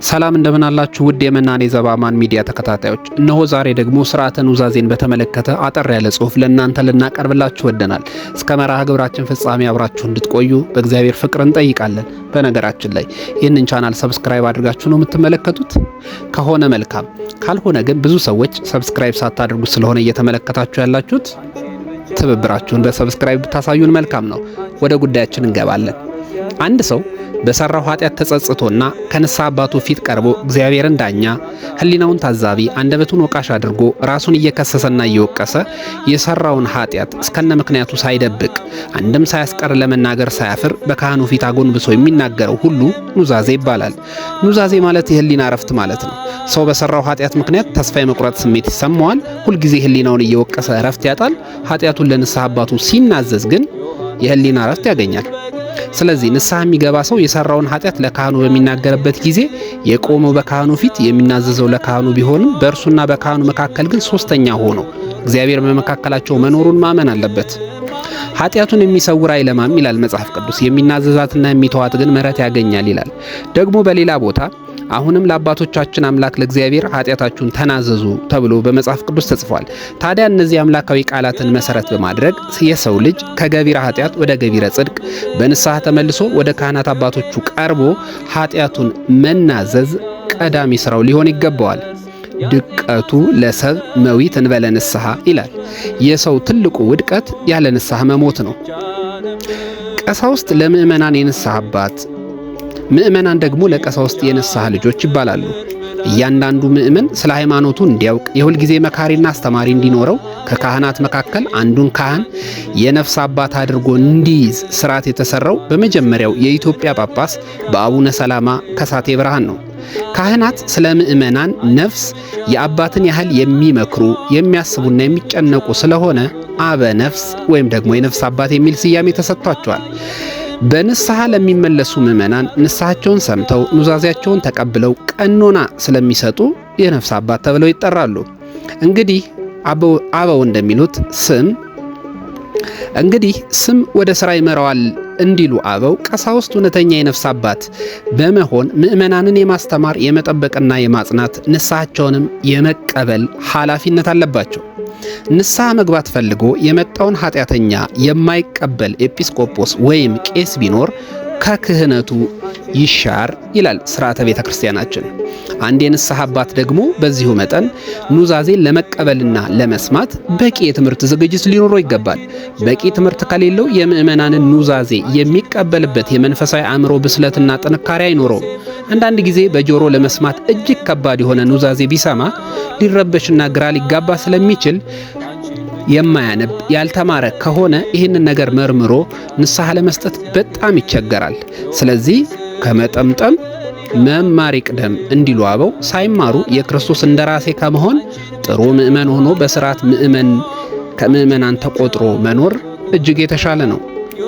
ሰላም እንደምን አላችሁ ውድ የመናኔ ዘበአማን ሚዲያ ተከታታዮች፣ እነሆ ዛሬ ደግሞ ስርዓተ ኑዛዜን በተመለከተ አጠር ያለ ጽሑፍ ለእናንተ ልናቀርብላችሁ ወደናል። እስከ መርሃ ግብራችን ፍጻሜ አብራችሁ እንድትቆዩ በእግዚአብሔር ፍቅር እንጠይቃለን። በነገራችን ላይ ይህንን ቻናል subscribe አድርጋችሁ ነው የምትመለከቱት ከሆነ መልካም፣ ካልሆነ ግን ብዙ ሰዎች subscribe ሳታደርጉ ስለሆነ እየተመለከታችሁ ያላችሁት ትብብራችሁን በ subscribe ብታሳዩን መልካም ነው። ወደ ጉዳያችን እንገባለን። አንድ ሰው በሰራው ኃጢአት ተጸጽቶና ከንስሐ አባቱ ፊት ቀርቦ እግዚአብሔርን ዳኛ፣ ሕሊናውን ታዛቢ፣ አንደበቱን ወቃሽ አድርጎ ራሱን እየከሰሰና እየወቀሰ የሰራውን ኃጢአት እስከነ ምክንያቱ ሳይደብቅ አንድም ሳያስቀር ለመናገር ሳያፍር በካህኑ ፊት አጎንብሶ የሚናገረው ሁሉ ኑዛዜ ይባላል። ኑዛዜ ማለት የሕሊና እረፍት ማለት ነው። ሰው በሰራው ኃጢአት ምክንያት ተስፋ የመቁረጥ ስሜት ይሰማዋል። ሁልጊዜ ሕሊናውን እየወቀሰ እረፍት ያጣል። ኃጢአቱን ለንስሐ አባቱ ሲናዘዝ ግን የሕሊና እረፍት ያገኛል። ስለዚህ ንስሐ የሚገባ ሰው የሰራውን ኃጢአት ለካህኑ በሚናገርበት ጊዜ የቆመው በካህኑ ፊት የሚናዘዘው ለካህኑ ቢሆንም በእርሱና በካህኑ መካከል ግን ሶስተኛ ሆኖ እግዚአብሔር በመካከላቸው መኖሩን ማመን አለበት። ኃጢአቱን የሚሰውር አይለማም ይላል መጽሐፍ ቅዱስ። የሚናዘዛትና የሚተዋት ግን ምሕረት ያገኛል ይላል። ደግሞ በሌላ ቦታ አሁንም ለአባቶቻችን አምላክ ለእግዚአብሔር ኃጢአታችሁን ተናዘዙ ተብሎ በመጽሐፍ ቅዱስ ተጽፏል። ታዲያ እነዚህ አምላካዊ ቃላትን መሰረት በማድረግ የሰው ልጅ ከገቢረ ኃጢአት ወደ ገቢረ ጽድቅ በንስሐ ተመልሶ ወደ ካህናት አባቶቹ ቀርቦ ኃጢአቱን መናዘዝ ቀዳሚ ስራው ሊሆን ይገባዋል። ድቀቱ ለሰብ መዊት እንበለ ንስሐ ይላል። የሰው ትልቁ ውድቀት ያለ ንስሐ መሞት ነው። ቀሳውስት ለምእመናን የንስሐ አባት፣ ምእመናን ደግሞ ለቀሳውስት የንስሐ ልጆች ይባላሉ። እያንዳንዱ ምእመን ስለ ሃይማኖቱ እንዲያውቅ የሁልጊዜ መካሪና አስተማሪ እንዲኖረው ከካህናት መካከል አንዱን ካህን የነፍስ አባት አድርጎ እንዲይዝ ስርዓት የተሰራው በመጀመሪያው የኢትዮጵያ ጳጳስ በአቡነ ሰላማ ከሳቴ ብርሃን ነው። ካህናት ስለ ምእመናን ነፍስ የአባትን ያህል የሚመክሩ የሚያስቡና የሚጨነቁ ስለሆነ አበ ነፍስ ወይም ደግሞ የነፍስ አባት የሚል ስያሜ ተሰጥቷቸዋል። በንስሐ ለሚመለሱ ምእመናን ንስሐቸውን ሰምተው ኑዛዜያቸውን ተቀብለው ቀኖና ስለሚሰጡ የነፍስ አባት ተብለው ይጠራሉ። እንግዲህ አበው እንደሚሉት ስም እንግዲህ ስም ወደ ሥራ ይመራዋል እንዲሉ አበው ቀሳውስት እውነተኛ የነፍስ አባት በመሆን ምእመናንን የማስተማር የመጠበቅና የማጽናት ንስሐቸውንም የመቀበል ኃላፊነት አለባቸው። ንስሐ መግባት ፈልጎ የመጣውን ኃጢአተኛ የማይቀበል ኤጲስቆጶስ ወይም ቄስ ቢኖር ከክህነቱ ይሻር ይላል ስርዓተ ቤተ ክርስቲያናችን። አንድ የንስሐ አባት ደግሞ በዚሁ መጠን ኑዛዜን ለመቀበልና ለመስማት በቂ የትምህርት ዝግጅት ሊኖረው ይገባል። በቂ ትምህርት ከሌለው የምእመናንን ኑዛዜ የሚቀበልበት የመንፈሳዊ አእምሮ ብስለትና ጥንካሬ አይኖረውም። አንዳንድ ጊዜ በጆሮ ለመስማት እጅግ ከባድ የሆነ ኑዛዜ ቢሰማ ሊረበሽና ግራ ሊጋባ ስለሚችል የማያነብ ያልተማረ ከሆነ ይህንን ነገር መርምሮ ንስሐ ለመስጠት በጣም ይቸገራል። ስለዚህ ከመጠምጠም መማር ይቅደም እንዲሉ አበው ሳይማሩ የክርስቶስ እንደራሴ ከመሆን ጥሩ ምእመን ሆኖ በስርዓት ምእመን ከምእመናን ተቆጥሮ መኖር እጅግ የተሻለ ነው።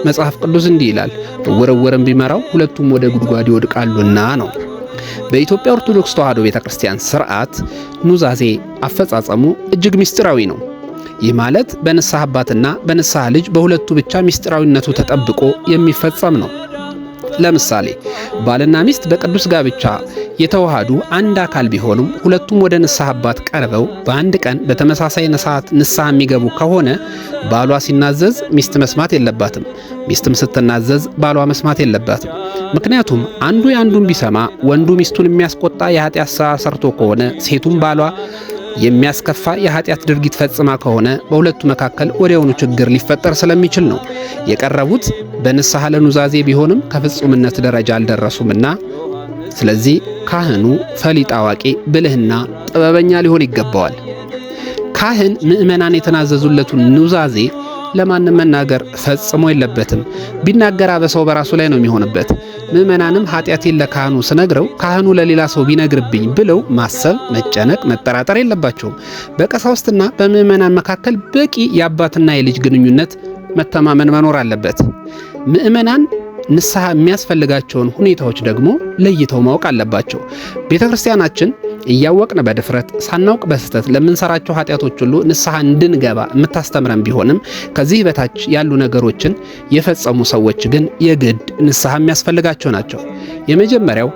መጽሐፍ ቅዱስ እንዲህ ይላል፣ እውር እውርን ቢመራው ሁለቱም ወደ ጉድጓድ ይወድቃሉና ነው። በኢትዮጵያ ኦርቶዶክስ ተዋሕዶ ቤተክርስቲያን ስርዓት ኑዛዜ አፈጻጸሙ እጅግ ምስጢራዊ ነው። ይህ ማለት በንስሐ አባትና በንስሐ ልጅ በሁለቱ ብቻ ምስጢራዊነቱ ተጠብቆ የሚፈጸም ነው። ለምሳሌ ባልና ሚስት በቅዱስ ጋብቻ የተዋሃዱ አንድ አካል ቢሆኑም ሁለቱም ወደ ንስሐ አባት ቀርበው በአንድ ቀን በተመሳሳይ ሰዓት ንስሐ የሚገቡ ከሆነ ባሏ ሲናዘዝ ሚስት መስማት የለባትም፣ ሚስትም ስትናዘዝ ባሏ መስማት የለባትም። ምክንያቱም አንዱ የአንዱን ቢሰማ ወንዱ ሚስቱን የሚያስቆጣ የኃጢአት ስራ ሰርቶ ከሆነ ሴቱም ባሏ የሚያስከፋ የኃጢአት ድርጊት ፈጽማ ከሆነ በሁለቱ መካከል ወዲያውኑ ችግር ሊፈጠር ስለሚችል ነው። የቀረቡት በንስሐ ለኑዛዜ ቢሆንም ከፍጹምነት ደረጃ አልደረሱምና፣ ስለዚህ ካህኑ ፈሊጥ አዋቂ፣ ብልህና ጥበበኛ ሊሆን ይገባዋል። ካህን ምእመናን የተናዘዙለቱን ኑዛዜ ለማንም መናገር ፈጽሞ የለበትም። ቢናገር አበሳው በራሱ ላይ ነው የሚሆንበት። ምእመናንም ኃጢአቴን ለካህኑ ስነግረው ካህኑ ለሌላ ሰው ቢነግርብኝ ብለው ማሰብ፣ መጨነቅ፣ መጠራጠር የለባቸውም። በቀሳውስትና በምእመናን መካከል በቂ የአባትና የልጅ ግንኙነት፣ መተማመን መኖር አለበት። ምእመናን ንስሐ የሚያስፈልጋቸውን ሁኔታዎች ደግሞ ለይተው ማወቅ አለባቸው። ቤተ ክርስቲያናችን እያወቅን በድፍረት ሳናውቅ በስህተት ለምንሰራቸው ኃጢአቶች ሁሉ ንስሐ እንድንገባ የምታስተምረን ቢሆንም ከዚህ በታች ያሉ ነገሮችን የፈጸሙ ሰዎች ግን የግድ ንስሐ የሚያስፈልጋቸው ናቸው። የመጀመሪያው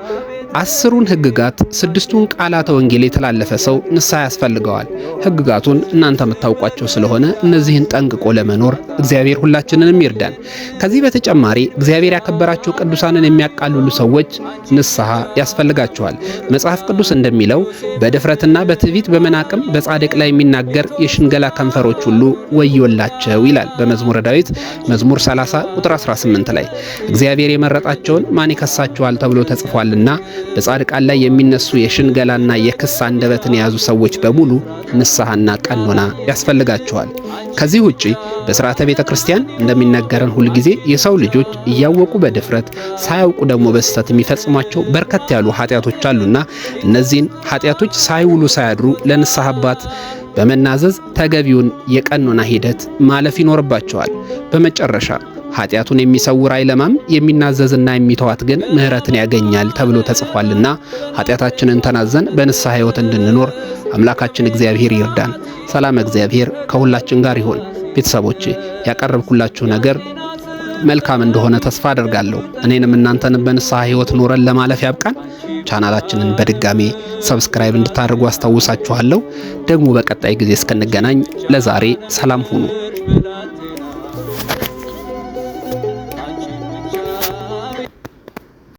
10ሩን ሕግጋት 6ቱን ቃላተ ወንጌል የተላለፈ ሰው ንስሐ ያስፈልገዋል። ሕግጋቱን እናንተ የምታውቋቸው ስለሆነ እነዚህን ጠንቅቆ ለመኖር እግዚአብሔር ሁላችንንም ይርዳን። ከዚህ በተጨማሪ እግዚአብሔር ያከበራቸው ቅዱሳንን የሚያቃልሉ ሰዎች ንስሐ ያስፈልጋቸዋል። መጽሐፍ ቅዱስ እንደሚለው በድፍረትና በትዕቢት በመናቅም በጻድቅ ላይ የሚናገር የሽንገላ ከንፈሮች ሁሉ ወዮላቸው ይላል በመዝሙረ ዳዊት መዝሙር 30 ቁጥር 18 ላይ። እግዚአብሔር የመረጣቸውን ማን ይከሳቸዋል ተብሎ ተጽፏልና በጻድቃን ላይ የሚነሱ የሽንገላና የክስ አንደበትን የያዙ ሰዎች በሙሉ ንስሐና ቀኖና ያስፈልጋቸዋል። ከዚህ ውጪ በሥርዓተ ቤተ ክርስቲያን እንደሚነገረን ሁልጊዜ የሰው ልጆች እያወቁ በድፍረት ሳያውቁ ደግሞ በስህተት የሚፈጽሟቸው በርከት ያሉ ኃጢአቶች አሉና እነዚህን ኃጢአቶች ሳይውሉ ሳያድሩ ለንስሐ አባት በመናዘዝ ተገቢውን የቀኖና ሂደት ማለፍ ይኖርባቸዋል። በመጨረሻ ኃጢአቱን የሚሰውር አይለማም፣ የሚናዘዝና የሚተዋት ግን ምሕረትን ያገኛል ተብሎ ተጽፏልና ኃጢአታችንን ተናዘን በንስሐ ሕይወት እንድንኖር አምላካችን እግዚአብሔር ይርዳን። ሰላም እግዚአብሔር ከሁላችን ጋር ይሁን። ቤተሰቦቼ ያቀረብኩላችሁ ነገር መልካም እንደሆነ ተስፋ አደርጋለሁ። እኔንም እናንተንም በንስሐ ሕይወት ኖረን ለማለፍ ያብቃን። ቻናላችንን በድጋሜ subscribe እንድታደርጉ አስታውሳችኋለሁ። ደግሞ በቀጣይ ጊዜ እስክንገናኝ ለዛሬ ሰላም ሁኑ።